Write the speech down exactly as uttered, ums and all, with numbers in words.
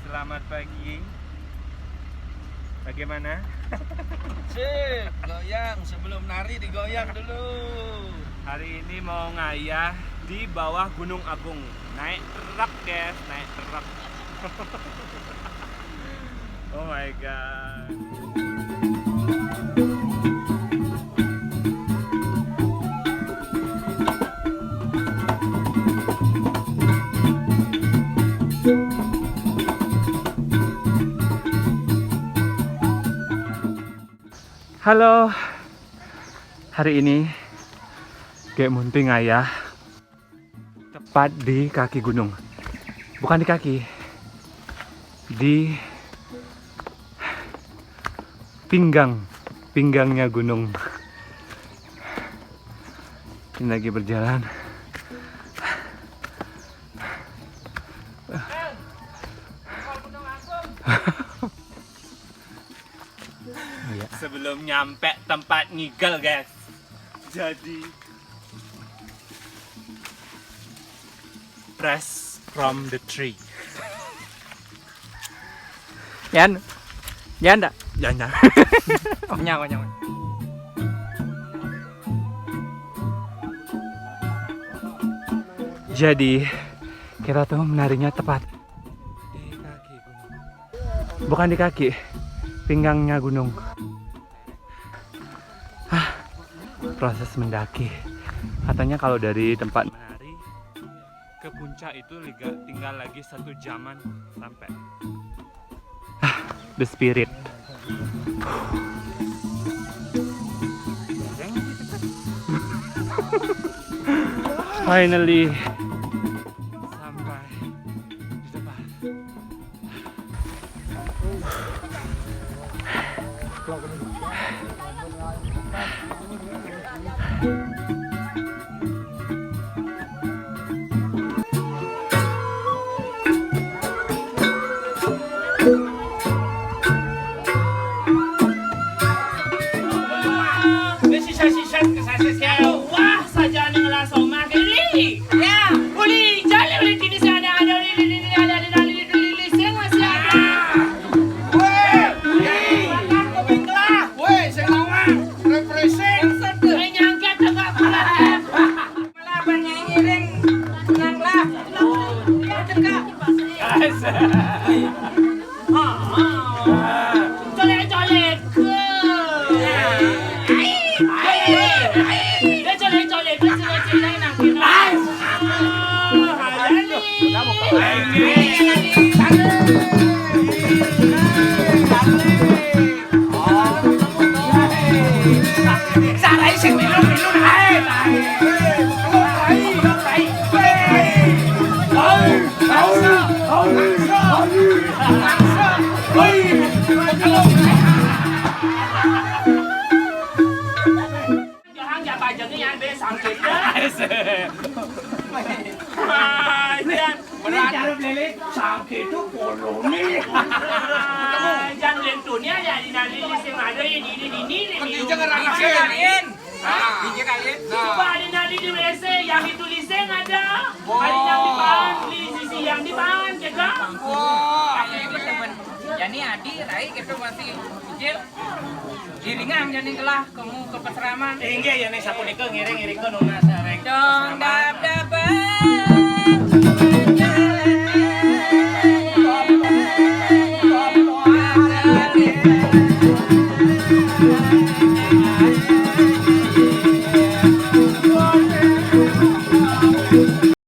Selamat pagi. Bagaimana? Sip, goyang. Sebelum nari digoyang dulu. Hari ini mau ngayah di bawah Gunung Agung. Naik truk, guys, naik truk. Oh my God. Halo. Hari ini Gék Munti ngayah tepat di kaki gunung. Bukan di kaki. Di pinggang, pinggangnya gunung. Ini lagi berjalan. Iya. Sebelum nyampe tempat ngigel, guys. Jadi fresh from the tree. Yan. Yan dah. Yan, yan. Oh, nyawa, nyawa. Jadi kita tuh menarinya tepat di kaki gunung. Bukan di kaki, pinggangnya gunung. Hah, proses mendaki. Katanya kalau dari tempat menari ke puncak itu liga-, tinggal lagi satu jaman sampai. Ah, the spirit. Finally sampai di tempat. Wah, saja nih ngelas omah, Lili. Ya. Uli, jale uli kini sing ada, ada uli, uli, uli, ada, ada, uli, uli, uli, sing masih ada. Weh, Lili. Weh, sing lawang, refreshing. Weh, nyangket tegak pala. Malah banyak ngiring, nang lah. Tegak. Colek-colek. Dia colek-colek, dia colek-colek, nak kira. Sarai sing milu-milu ae. Johan, siapa aja nih yang ada sangkit? Aja. Berarti cara lele sangkit itu polone. Jangan lentunya ya, di nali sing ada ya, di, di, di, di, di. Kan di jangan rasain. Hah? Biji kali. Nah. Coba ada nali di W C, yang itu liseng ada. Wow. Ada yang di pan, di sisi yang di pan, jaga. Wah. Jadi adi, rai kita masih kecil. Giringan jadi gelah kamu ke peseraman. Inggih ya nih sapunika ngiring-ngiring ke nunas sareng. Dong dap dap.